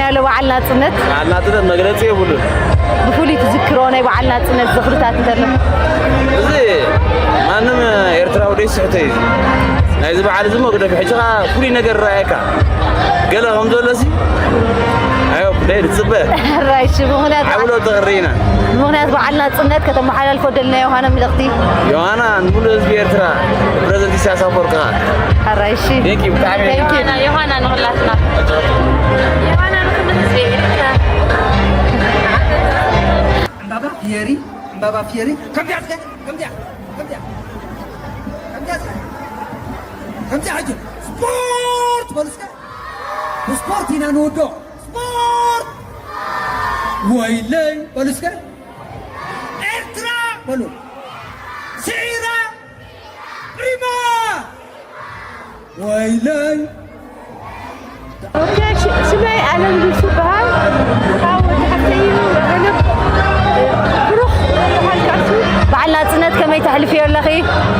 ያለ በዓል ናጽነት በዓል ናጽነት መግለጺ የብሉን። ብፍሉይ ትዝክሮ ናይ በዓል ናጽነት ዝኽርታት እንተሎ? እዚ ማንም ኤርትራዊ ደይስሕቶ እዩ። ናይዚ በዓል እዚ መግደፊ ሕጂ ኸኣ ፍሉይ ነገር ይረኣየካ። ገለ ከም ዘሎ ሲ ኣዮ ደይ ትጽበ። ራይሽ ብምኽንያት ዓብሎ ተቕሪና። ብምኽንያት በዓል ናጽነት ከተመሓላልፎ ደልና ዮሃና መልእኽቲ? ዮሃና ንሙሉ ህዝቢ ኤርትራ ፕረዚደንት ኢሳያስ ኣፈወርቂ ኸኣ። ራይሽ። Thank you፣ ብጣዕሚ። Thank you። ዮሃና፣ ዮሃና ንኹላትና። ዮሃና ንኹሉ ህዝቢ ኤርትራ። ዕምባባ ፍየሪ፣ ዕምባባ ፍየሪ። ከምዚኣ እስከ፣ ከምዚኣ፣ ከምዚኣ። ከምዚኣ እስከ። ከምዚኣ ሕጂ። ስፖርት በሉ እስከ። ብስፖርት ኢና ንውዶ። ስፖርት! ወይለይ በሉ እስከ። ኤርትራ በሉ። ስዒራ! ሪማ! ወይለይ! ኦኬ፣ ሽ-፣ ስመይ ኣለም ቢሱ ይበሃል። ካብ ወዲ ሓፍተይ እዩ። ኣነ ብሩኽ በዓል ካሱ። በዓል ናጽነት ከመይ ተሕልፍዮ ኣለኺ?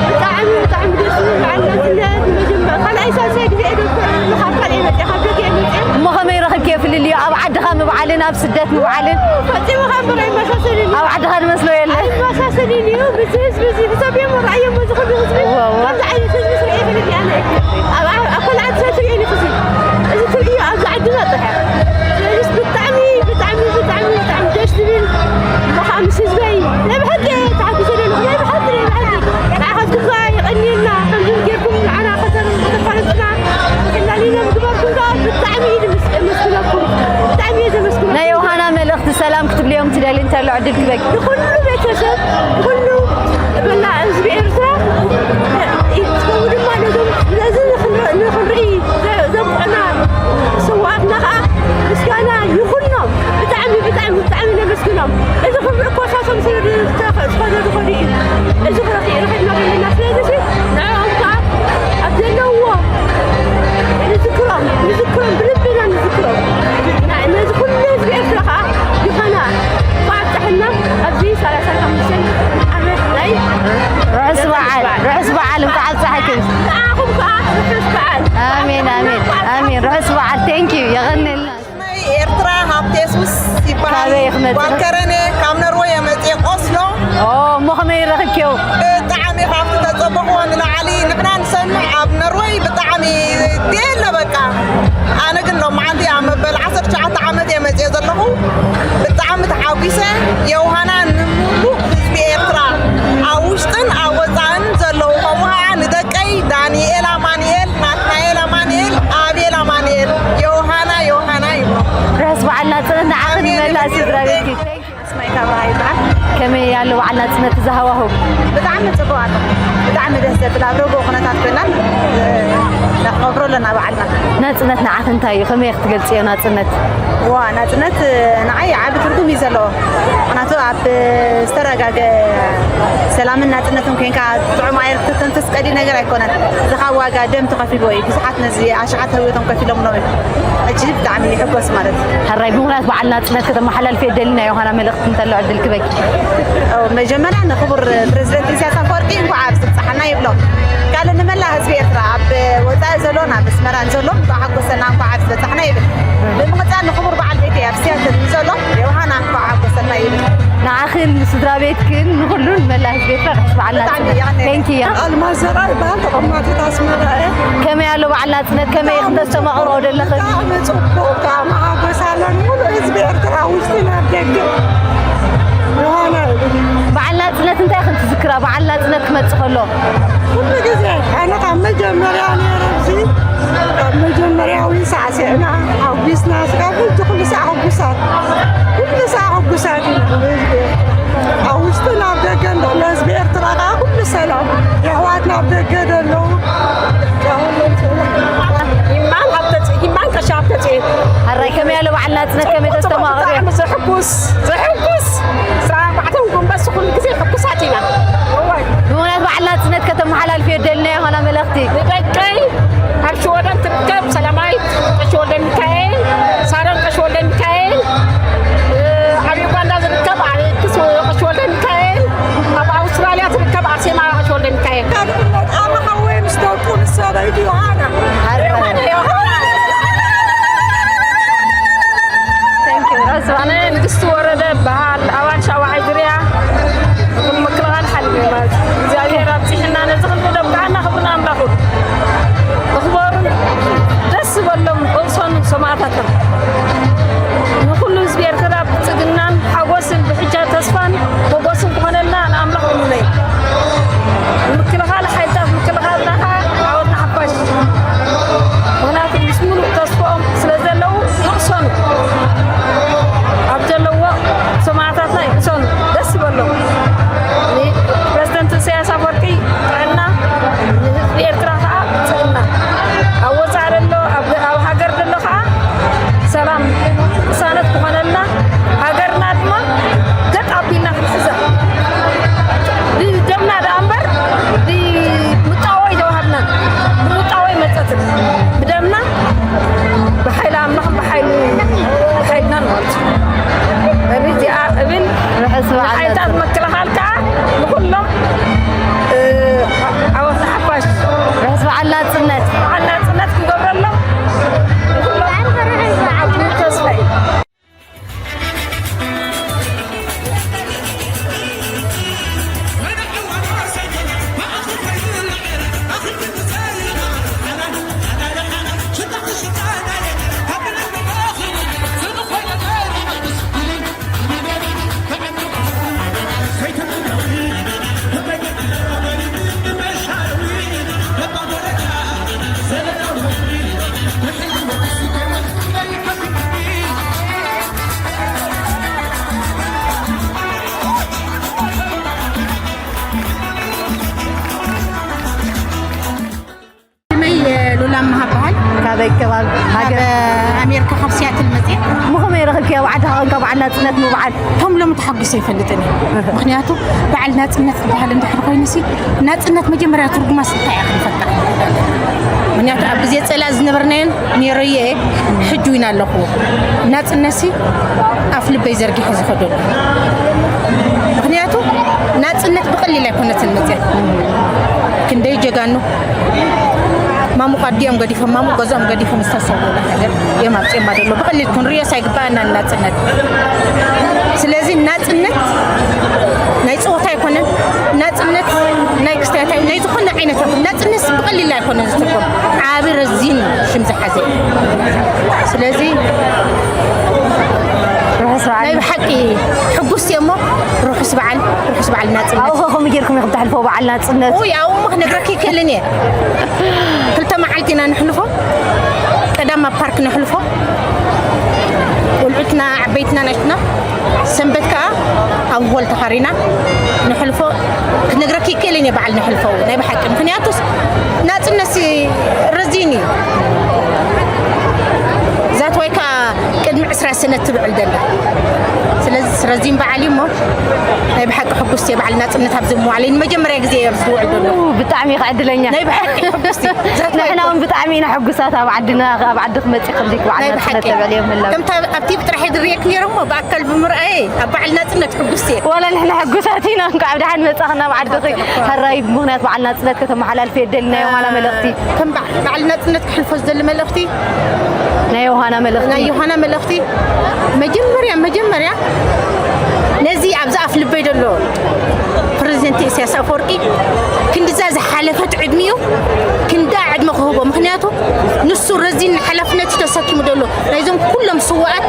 ብጣዕሚ፣ ብጣዕሚ ደስ ዝብል በዓል ናጽነት። መጀመ-፣ ካልኣይ ሳልሳይ ግዜ እየ ደርኮ ካብ ካልእ መፅእ፣ ካብ ደገ እየ መፅእ። እሞ ከመይ ረኺብክዮ ፍልልዩ ኣብ ዓድኻ ምብዓልን ኣብ ስደት ምብዓልን? ፈጺሙ ካብ ምርኣይ ይመሳሰል እዩ። ኣብ ዓድኻ ዝመስሎ የለን። ኣይመሳሰልን እዩ። ምስዚ ህዝቢ እዚ፣ ሕሳብ እዮም፣ ርኣዮም፣ እዚ ኩሉ ህዝቢ። እወ፣ እወ። ከምዚ ዓይነት ህዝቢ ስርኤ ይፈልጥ እየ ኣነ። ኣብ፣ ኣብ፣ ኣብ ካልእ ዓዲ ሰብ ትርእዮ ኢኺ እዚ። እዚ ትርእዮ ኣብዚ ዓድና ጥራሕ። ስለዚስ ብጣዕሚ፣ ብጣዕሚ፣ ብጣዕሚ፣ ብጣዕሚ ደስ ዝብል። እሞ ከዓ ምስ ህዝበይ ናይ ብሓቂ ተሓጒሰ ዘለኹ፣ ናይ ብሓቂ፣ ናይ ብሓቂ። ንዓኻትኩም ከዓ የቐንየልና። ከምዚ ጌርኩም ንዓና ከተፋልጡና፣ ተላሊና ምግባርኩም ከዓ ብጣዕሚ እዩ ዘመስግነኩም። ብጣዕሚ እየ ዘመስግነኩም። ናይ ዮሃና መልእኽቲ ሰላም ክትብልዮም ትደሊ እንተሎ ዕድል ክበኪ። ንኹሉ ቤተሰብ፣ ንኹሉ መላእ ህዝቢ ኤርትራ፣ ከምኡ ድማ ነዞም ነዚ ንኽንርኢ ዘ-፣ ዘብቅዑና ስውኣትና ከዓ ምስጋና ይኹኖም። ብጣዕሚ፣ ብጣዕሚ፣ ብጣዕሚ ነመስግኖም። እዚ ክብሪ እኮ ሳቶም ስለ ዝተ-፣ ዝኸደ ዝኸዱ እዩ። እዚ ክረኽብ ረኺብና ዘለና። ስለዚ ንዕኦም ከዓ ኣብ ዘለውዎ ንዝክሮም፣ ንዝክሮም፣ ብልብና ንዝክሮም። ና-፣ ነዚ ኩሉ ህዝቢ ኤርትራ ከዓ ይኾና። እንኳዕ ኣብፀሐና ኣብዚ ሰላሳን ሓሙሽተን ዓመት ናይ ርሑስ በዓል፣ ርሑስ በዓል፣ እንኳዕ ኣብፀሐክን። ንዓኹም ከዓ ርሑስ በዓል። ኣሜን፣ ኣሜን፣ ኣሜን። ርሑስ በዓል። Thank you። የቐንየልና። ስመይ ኤርትራ ሃብተ የሱስ ይበሃል። ካበይ ኢኺ መፂኺ? ጓል ከረን እየ፣ ካብ ነርወይ እየ መፂኤ፣ ኦስሎ። ኦ፣ እሞ ከመይ ረኺብክዮ? ብጣዕሚ ካብቲ ተፀበኽዎ ንላዕሊ። ንሕና ንሰምዕ ኣብ ነርወይ ብጣዕሚ የለ በቃ። ኣነ ግን ሎማዓንቲ ኣብ መበል ዓሰርተ ትሽዓተ ዓመት እየ መፂኤ ዘለኹ። ብጣዕሚ ተሓጒሰ። የውሃና ንምሉእ ህዝቢ ኤርትራ ኣብ ውሽጥን ኣብ ወፃእን ዘለዉ፣ ከምኡ ከዓ ንደቀይ ዳንኤል ኣማንኤል፣ ናትናኤል ኣማንኤል፣ ኣቤል ኣማንኤል፣ ዮሃና፣ ዮሃና ይብሎ። ርሑስ በዓል ናጽነት ንዓኺ ኣሜን። ንመላእ ስድራ ቤትኪ። ኣስማይ ካብ ረሃ ይበሃል። ከመይ ኣሎ በዓል ናጽነት እዚ ሃዋህው? ብጣዕሚ ጽቡቕ ኣሎ። ብጣዕሚ ደስ ዘብል ኣብ ርጉእ ኩነታት ኮይና፣ እ፣ ነኽብሮ ኣለና በዓልና። ናጽነት ንዓኺ እንታይ እዩ? ከመይ ክትገልጽዮ ናጽነት? ዋ፣ ናጽነት ንዓይ ዓቢ ትርጉም እዩ ዘለዎ። ምኽንያቱ ኣብ ዝተረጋገ ሰላምን ናጽነትን ኮይንካ ጥዑም ኣየር ክትተንፍስ ቀሊል ነገር ኣይኮነን። እዚ ካብ ዋጋ ደም ተኸፊልዎ እዩ። ብዙሓት ነዚ ኣሽሓት ህይወቶም ከፊሎምሎም እዮም። ሕጂ ብጣዕሚ ይሕጎስ ማለት እዩ። ሕራይ ብምኽንያት በዓል ናጽነት ከተመሓላልፍዮ ደሊ ናይ ዮሃና መልእኽቲ እንተሎ ዕድል ክበኪ። ኦ፣ መጀመርያ ንክቡር ፕረዚደንት ኢሳያስ ኣፈወርቂ እንኳዕ ኣብዚ ብጽሓና ይብሎ። ካልእ ንመላእ ህዝቢ ኤርትራ ኣብ ወጻኢ ዘሎ ናብ ኣስመራን ዘሎ እንኳዕ ሓጎሰና እንኳዕ ኣብዚ በጻሕና ይብል። ብምቕጻል ንክቡር በዓል ቤተይ ኣብ ሲያትል ንዘሎ ዮሃና እንኳዕ ሓጎሰና ይብል። ንዓኽን ንስድራ ቤትክን ንኹሉን መላእ ህዝቢ ኤርትራ ርሑስ በዓል ብጣዕሚ ናጽነት። የቐንየለይ። Thank you። ኣልማዝ ዘርኣይ ይበሃል፣ ተቐማጢት ኣስመራ እየ። ከመይ ኣሎ በዓል ናጽነት? ከመይ ኢኽን ተስተማቕርኦ ዘለኽን? ብጣዕሚ ጽቡቕ፣ ብጣዕሚ ሓጎስ ኣለኒ። ሙሉእ ህዝቢ ኤርትራ ውሽጥን ኣብ ደገ ዮሃና ይብል። በዓል ናጽነት እንታይ ኢኽን ትዝክራ? በዓል ናጽነት ክመጽእ ከሎ? ኩሉ ግዜ ኣነ ካብ መጀመርያ ነይረ ኣብዚ፣ ካብ መጀመርያዊ ሳዕሲዕና ሓጒስና፣ ስጋብ ሕጂ ኩሉ ሳዕ ሕጉሳት፣ ኩሉ ሳዕ ሕጉሳት ኢና። ኣብ ውሽጥን ኣብ ደገን ዘሎ ህዝቢ ኤርትራ ከዓ ኩሉ ሰላም፣ የሕዋትና ኣብ ደገ ዘለዉ፣ ይማን ሃብተጽ-፣ ይማን ቀሺ ሃብተጽዮን። ሕራይ ከመይ ኣሎ በዓል ናጽነት? ከመይ ጽቡቕ፣ ጽቡቕ፣ ተስተማቕርዮ? ብጣዕሚ ዘሕጉስ፣ ዘሕጉስ። ኣስራ ኣርባዕተ ጎንበስ ኩሉ ግዜ ሕጉሳት ኢና። እዋይ። ብምኽንያት በዓል ናጽነት ከተመሓላልፍዮ ደልናዮ ኾና መልእኽቲ? ንደቀይ ኣብ ሽወደን ትርከብ ሰላማዊት ቀሺ ወልደ ሚካኤል፣ ሳሮን ቀሺ ወልደ ሚካኤል፣ እ፣ ኣብ ዩጋንዳ ዝርከብ ኣሌክስ ቀሺ ወልደ ሚካኤል፣ ኣብ ኣውስትራልያ ትርከብ ኣርሴማ ቀሺ ወልደ ሚካኤል። ካልእነት ኣመ ሓወይ ምስ ደቁ ምስ ሰበይቱ ዮሃና። ዮሃና፣ ዮሃና። ኣነ ንግስቲ ወረደ በሃል ኣባል ሻውዓይ ድርያ ምክልኻል ሓልቢ ማለት እዩ። እግዚኣብሔር ኣብፂሕና ነዚ ክንዲ ደብቅዓና ክብርን ኣምላኹ እኽበሩን ደስ ዝበሎም እውሶን ሰማእታትና ንኩሉ ህዝቢ ኤርትራ ብልፅግናን ሓጎስን ብሕጃ ተስፋን ሞጎስን ክኾነልና ንኣምላኽ ይምነይ። ምክልኻል ሓይልታት ምክልኻልና ከዓ ዓወት ንሓፋሽ። ምክንያቱ ምስ ሙሉእ ተስፍኦም ስለ ዘለዉ ይቕሰኑ። ኣብ ዘለዎ ሰማዕታትና ይቕሰኑ። ደስ ይበሎም። ንፕረዚደንት ኢሳያስ ኣፈወርቂ ጥዕና፣ ንህዝቢ ኤርትራ ከዓ ብልፅግና። ኣብ ወፃኢ ዘሎ፣ ኣብ፣ ኣብ ሃገር ዘሎ ከዓ ሰላም ቅሳነት ክኾነልና፣ ሃገርና ድማ ገጥ ኣቢልና ክንሕዛ። ብደምና ደኣ እምበር ብሙጣወይ ተዋሃብናን፣ ብሙጣወይ መጸትን። ብደምና፣ ብሓይሊ ኣምላኽን ብሓይሊ፣ ብሓይልናን ማለት እዩ። እዚኣ እብል ርሑስ በዓል ንሓይልታት ናጽነት። መክልኻል ከዓ ንኹሎም፣ እ፣ ዓወት ንሓፋሽ። ርሑስ በዓል ናጽነት። በዓል ናጽነት ክንገብረሎም ንኹሎም ተስፋ እዩ። ስመይ ሉላ መሃ በሃል። ካበይ ከባቢ? ካብ ሃገር? ኣሜሪካ ካብ ሲያትል መፅየ። ምኸመይ ረኽብክያ? ኣብ ዓድኻ ኮንካ በዓል ናፅነት ምብዓል? ከም ሎሚ ተሓጒሰ ኣይፈልጥን እየ። ምኽንያቱ በዓል ናፅነት ዝበሃል እንድሕር ኮይኑ ሲ ናፅነት መጀመርያ ትርጉማ እንታይ እያ ክንፈልጣ። ምኽንያቱ ኣብ ግዜ ፀላእ ዝነበርናዮን ነይረዮ እየ፣ ሕጂ እውን ኣለኹ። ናፅነት ሲ ኣፍ ልበይ ዘርጊሐ ዝኸደሉ። ምኽንያቱ ናፅነት ብቐሊል ኣይኮነትን መፅያ። ክንደይ ጀጋኑ ማሙቕ ኣዲኦም ገዲፎም፣ ማሙቕ ገዝኦም ገዲፎም ዝተሰውኡላ ሃገር እዮም ኣብፅዮማ ዘሎ። ብቐሊል ክንሪኦስ ኣይግባኣና ናፅነት። ስለዚ ናፅነት ናይ ፀወታ ኣይኮነን። ናፅነት ናይ ክስታያት ናይ ዝኾነ ዓይነት ናፅነት ብቐሊል ኣይኮነን ዝትርጎም። ዓቢ ረዚን ሽም ዝሓዘ እዩ። ስለዚ ርሑስ በዓል። ናይ ብሓቂ ሕጉስቲ እሞ ርሑስ በዓል፣ ርሑስ በዓል ናፅነት። ኣብኡ ኸ ከመይ ጌርኩም ኢኹም ተሕልፎ በዓል ናፅነት? ውይ፣ ኣብኡ እሞ ክነግረኪ ይክእልን እየ። ክልተ መዓልቲ ኢና ንሕልፎ። ቀዳም ኣብ ፓርክ ነሕልፎ። ቆልዑትና፣ ዓበይትና፣ ናሽትና። ሰንበት ከኣ ኣብ ሆል ተኻሪና ነሕልፎ። ክነግረኪ ይክእልን እየ በዓል ነሕልፎ ናይ ብሓቂ። ምኽንያቱስ ናፅነት ሲ ረዚን እዩ። ዛት ወይ ከኣ ቅድሚ ዕስራ ሰነ ትብዕል ዘላ። ስለዚ ረዚን በዓል እዩ እሞ ናይ ብሓቂ ሕጉስቲ እየ በዓል ናፅነት ኣብዚ ምዋለይ ንመጀመርያ ግዜ እየ ኣብዚ ዝውዕል ዘሎ። ኡ፣ ብጣዕሚ ኢኻ ዕድለኛ። ናይ ብሓቂ ሕጉስቲ። ዛት ወይ ንሕና እውን ብጣዕሚ ኢና ሕጉሳት ኣብ ዓድና፣ ኣብ ዓድኺ መፂእኺ ከምዚ በዓል ናይ ናፅነት ብሓቂ። ተብዕልዮ ምህላው። ከምታ ኣብ ቲቪ ጥራሕ እየ ዝርእየኪ ነይረ እሞ ብኣካል ብምርኣየ ኣብ በዓል ናፅነት ሕጉስቲ እየ። ዋላ ንሕና ሕጉሳት ኢና። እንኳዕ ብደሓን መፃኺ ናብ ዓድኺ። ሕራይ ብምኽንያት በዓል ናፅነት ከተመሓላልፍዮ ደሊ ናይ የማና መልእኽቲ። ከም በዓ-፣ በዓል ናፅነት ክሕልፎ ዝደሊ መልእኽቲ ናይ ዮሃና መልእኽቲ። ናይ ዮሃና መልእኽቲ መጀመርያ፣ መጀመርያ ነዚ ኣብዚ ኣፍ ልበይ ዘሎ ፕረዚደንት ኢሳያስ ኣፈወርቂ ክንድዛ ዝሓለፈት ዕድሚኡ ክንዳ ዕድመ ክህቦ። ምኽንያቱ ንሱ ረዚን ሓላፍነት እዩ ተሰኪሙ ዘሎ። ናይዞም ኩሎም ስውኣት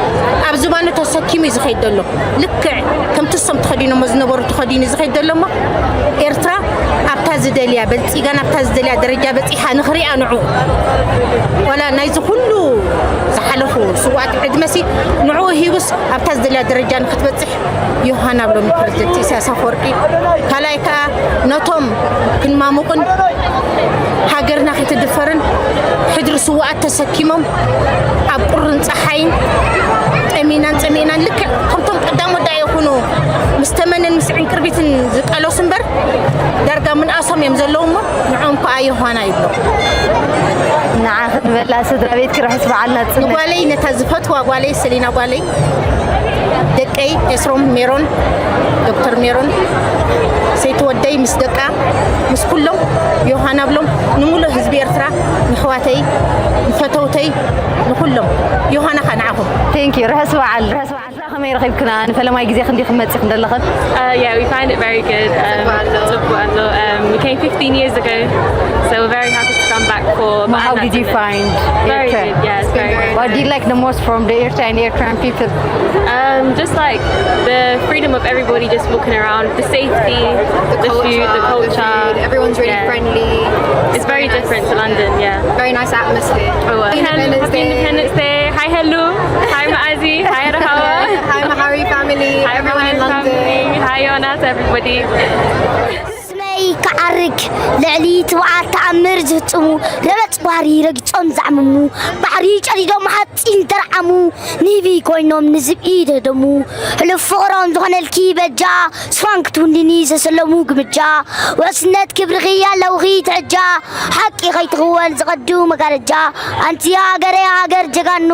ኣብ ዝባኑ ተሰኪሙ እዩ ዝኸይድ ዘሎ። ልክዕ ከምቲ እሶም ተኸዲኖሞ ዝነበሩ ተኸዲኑ ዝኸይድ ዘሎ እሞ ኤርትራ ኣብታ ዝደልያ በልጺጋ ናብታ ዝደልያ ደረጃ በጺሓ ንኽሪኣ ንዑ። ዋላ ናይዚ ኩሉ ዝሓለፉ ስውኣት ዕድመሲ ንዑ ሂቡስ ኣብታ ዝደልያ ደረጃ ንኽትበጽሕ ዮሃና ብሎም ፕረዚደንት ኢሳያስ ኣፈወርቂ። ካልኣይ ከኣ ነቶም ክንማሙቕን ሃገርና ከይትድፈርን ሕድሪ ስውኣት ተሰኪሞም ኣብ ቁርን ጸሓይን ጠሚናን ጸሚእናን ልክዕ ከምቶም ቀዳሞት ደኣ ይኹኑ ምስ ተመንን ምስ ዕንቅርቢትን ዝቃለሱ እምበር ዳርጋ ምንኣሶም እዮም ዘለዉ እሞ ንዕኦም ከኣ ዮሃና ይብሎ። ንዓ ክትበላ ስድራ ቤት ክርሕስ በዓል ናጽነት። ንጓለይ ነታ ዝፈትዋ ጓለይ ሰሊና ጓለይ ደቀይ ኤስሮም ሜሮን፣ ዶክተር ሜሮን፣ ሰይቲ ወደይ ምስ ደቃ፣ ምስ ኩሎም ዮሃና ብሎም፣ ንምሉእ ህዝቢ ኤርትራ፣ ንሕዋተይ፣ ንፈተውተይ፣ ንኩሎም ዮሃና ኸኣ ንዓኹም። Thank you። ርሑስ በዓል፣ ርሑስ በዓል። ከመይ ረኺብክና? ንፈለማይ ግዜ ክንዲ ክትመጺ ክንደለኽን? Uh, yeah, we find it very good. Um, ጽቡቕ ኣሎ። Um, we came fifteen years ago, so we're very happy to come back for How በዓል did you ናጽነት። Find Very Eritrea? Good, yeah, it's very good. What do you like the most from the Eritrea and Eritrean people? Um, just like the freedom of everybody just walking around, the safety, the, food, the culture. Everyone's really Yeah. Friendly. It's very different to London, yeah. Very nice atmosphere. Oh, well. Independence Happy Day. Independence Day. Hi, Hello. Hi, Maazi. Hi, Rahawa. Hi, Mahari family. Hi, Everyone in Mahari London. Family. Hi, Jonas, everybody. ስመይ ክዓርግ ልዕሊ ትብዓት ተኣምር ዝፍጽሙ፣ ረመጽ ባሕሪ ረጊጾም ዘዕምሙ፣ ባሕሪ ጨዲዶም ሓጺን ተርዓሙ፣ ንህቢ ኮይኖም ንዝብኢ ደደሙ። ሕሉፍ ፍቕሮም ዝኾነልኪ በጃ፣ ስፋን ክትውንኒ ዘሰለሙ ግምጃ። ወስነት ክብርኺ ኣለውኺ ትሕጃ፣ ሓቂ ከይትኽወል ዝቐዱ መጋረጃ። ኣንቲ ሃገረይ ሃገር ጀጋኑ፣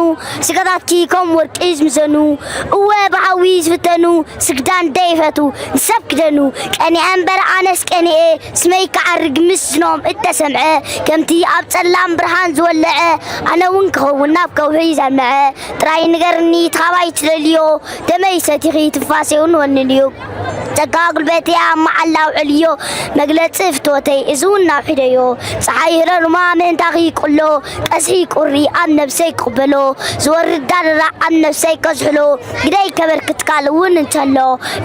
ስጋታትኪ ከም ወርቂ ዝምዘኑ። እወ ብሓዊ ዝፍተኑ፣ ስግዳን ደይፈቱ ንሰብ ክደኑ። ቀኒዐ እምበር ኣነስ ቀኒኤ፣ ስመይ ክዓርግ ምስኖም እተሰምዐ። ከምቲ ኣብ ጸላም ብርሃን ዝወለዐ፣ ኣነ እውን ክኸውን ናብ ከውሒ ዘልምዐ። ጥራይ ንገርኒ እቲ ካባይ ትደልዮ፣ ደመይ ሰቲኺ ትንፋሰይ እውን ወንንዮ። ጸጋ ጉልበተይ ኣብ መዓላ ኣውዕልዮ፣ መግለጺ ፍትወተይ እዚ እውን ኣውሒደዮ። ጸሓይ ህረሩማ ምእንታኺ ይቅሎ፣ ቀስሒ ቁሪ ኣብ ነብሰይ ክቕበሎ፣ ዝወርድ ዳርራ ኣብ ነብሰይ ከዝሕሎ፣ ግደይ ከበርክት ካልእ እውን እንተሎ።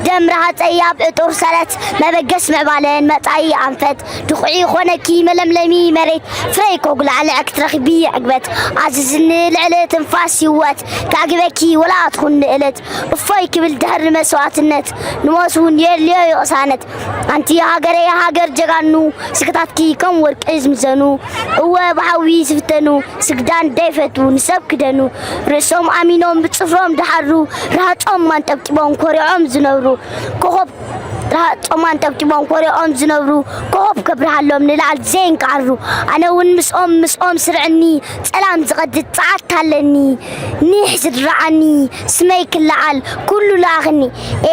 ደም ረሃጸይ ኣብ ዕጡር ሰረት፣ መበገስ ምዕባለን መጻኢ ኣንፈት። ድኹዒ ኾነኪ መለምለሚ መሬት፣ ፍረይ ኮጉላዕልዕ ክትረኽቢ ዕግበት። ኣዝዝኒ ልዕሊ ትንፋስ ህይወት፣ ከዕግበኪ ወላ ትኹን ንእለት። እፎይ ክብል ድሕሪ መስዋእትነት፣ ንሞት እውን የድልዮ እዩ ቅሳነት። ኣንቲ ሃገረይ ሃገር ጀጋኑ፣ ስክታትኪ ከም ወርቂ ዝምዘኑ። እወ ብሓዊ ዝፍተኑ፣ ስግዳን ደይፈቱ ንሰብ ክደኑ። ርእሶም ኣሚኖም ብጽፍሮም ድሓሩ፣ ረሃጾም ኣንጠብጢቦም ኮሪዖም ዝነብሩ። ኮኾብ ረሃጾም ኣንጠብጢቦም ኮሪዖም ዝነብሩ። ኮኾብ ከብርሃሎም ንላዕሊ ዘይንቃዕሩ። ኣነ እውን ምስኦም ምስኦም ስርዕኒ፣ ጸላም ዝቐድድ ጸዓት ኣለኒ። ኒሕ ዝድረዓኒ፣ ስመይ ክለዓል ኩሉ ለኣኽኒ።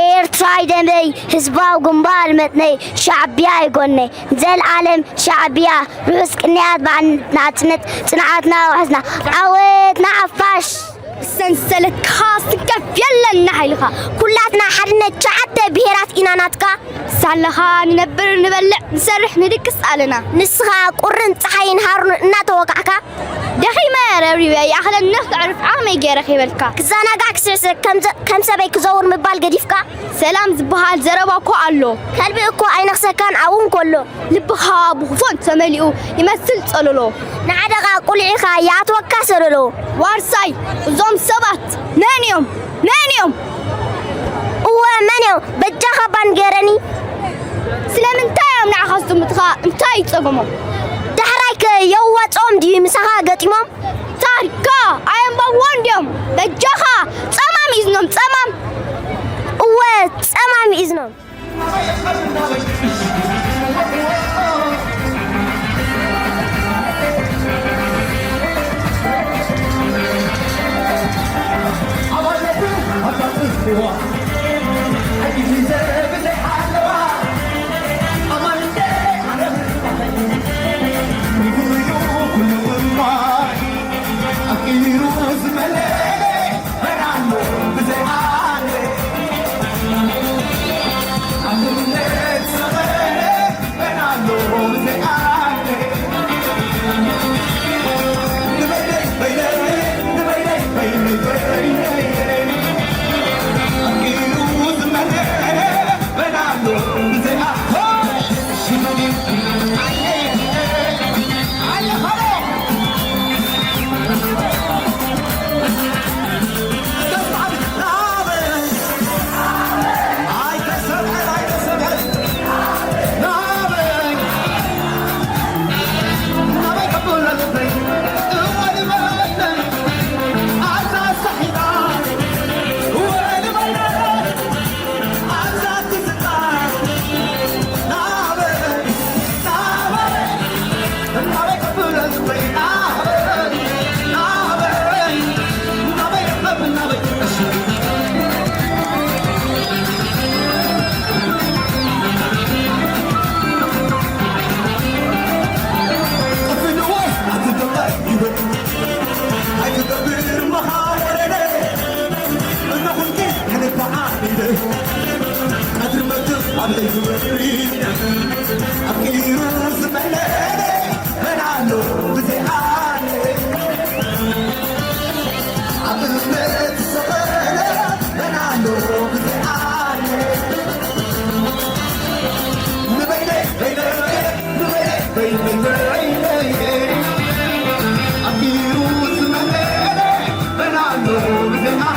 ኤርትራይ ደመይ፣ ህዝባዊ ግንባር መጥነይ፣ ሻዕቢያ ይጎነይ። ንዘለኣለም ሻዕቢያ፣ ርሑስ ቅንያት በዓል ናጽነት፣ ጽንዓትና ውሕስና። ዓወት ንሓፋሽ! ሰንሰለትካ ስንከፍ የለን ንሓይልኻ። ኩላትና ሓድነት ትሽዓተ ብሄራት ኢና ናትካ። ሳለኻ ንነብር ንበልዕ ንሰርሕ ንድቅስ ኣለና። ንስኻ ቁርን ጸሓይን ሃሩን እናተወቃዕካ። ደኺመ ረብሪበ ይኣኽለኒ ከዕርፍ ዓቕመይ ገይረ ከይበልካ። ክዘናጋዕ ክስዕስዕ ከም ዘ- ከም ሰበይ ክዘውር ምባል ገዲፍካ። ሰላም ዝበሃል ዘረባ እኮ ኣሎ። ከልቢ እኮ ኣይነኽሰካን ኣብኡ እንከሎ። ልብኻ ብኽፉእ እንተመሊኡ ይመስል ጸለሎ። ንዓደቓ ቁሊዕኻ ይኣትወካ ሰለሎ። ዋርሳይ እዞም ሰባት መን እዮም? መን እዮም? እወ መን እዮም? በጃኻ እባ ንገረኒ። ስለምንታይ እዮም ንዓኻ ዝጥምቱኻ? እንታይ እዩ ጸገሞም? ዳሕራይ ከ የዋጽኦም ድዩ ምሳኻ ገጢሞም? ታሪካ ኣየንበብዎን ድዮም? በጃኻ ጸማም ኢዝኖም ጸማም። እወ ጸማም ኢዝኖም። ቀትሪ መትር ኣብ ዘይትበሪ ኣፍቂሩ ዝመለለ መን ኣሎ ብዘይ ኣነ? ኣብ እምነት ዝሰቐለ መን ኣሎ ብዘይ ኣነ? ንበይነይ በይነይ ንበይነይ በይነይ በይነይ ኣፍቂሩ ዝመለለ መን ኣሎ ብዘይ ኣነ?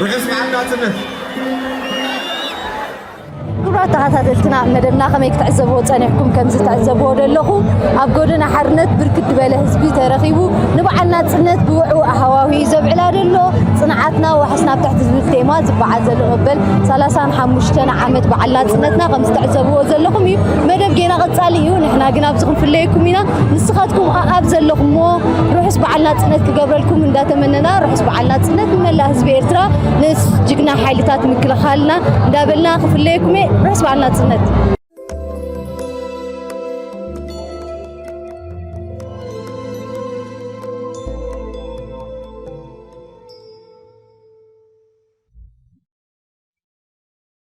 ርሑስ በዓል ናጽነት። ክቡራት ተኸታተልትና፣ መደብና ከመይ ክትዕዘብዎ ጸኒሕኩም? ከምዚ ትዕዘብዎ ዘለኹም፣ ኣብ ጎደና ሓርነት ብርክት ዝበለ ህዝቢ ተረኺቡ፣ ንበዓል ናጽነት ብውዕዉዕ ሃዋህው እዩ ዘብዕላ ዘሎ። ጽንዓትና ዋሕስ ናብ ትሕቲ ዝብል ቴማ ዝበዓል ዘሎ መበል ሰላሳን ሓሙሽተን ዓመት በዓል ናጽነትና ከምዚ ትዕዘብዎ ዘለኹም እዩ። መደብ ጌና ቀጻሊ እዩ። ንሕና ግን ኣብዚ ክንፍለየኩም ኢና። ንስኻትኩም ኣኣብ ዘለኹምዎ ርሑስ በዓል ናጽነት ክገብረልኩም እንዳተመነና፣ ርሑስ በዓል ናጽነት ንመላእ ህዝቢ ኤርትራ፣ ንጅግና ሓይልታት ምክልኻልና እንዳበልና ክፍለየኩም እየ። ርሑስ በዓል ናጽነት።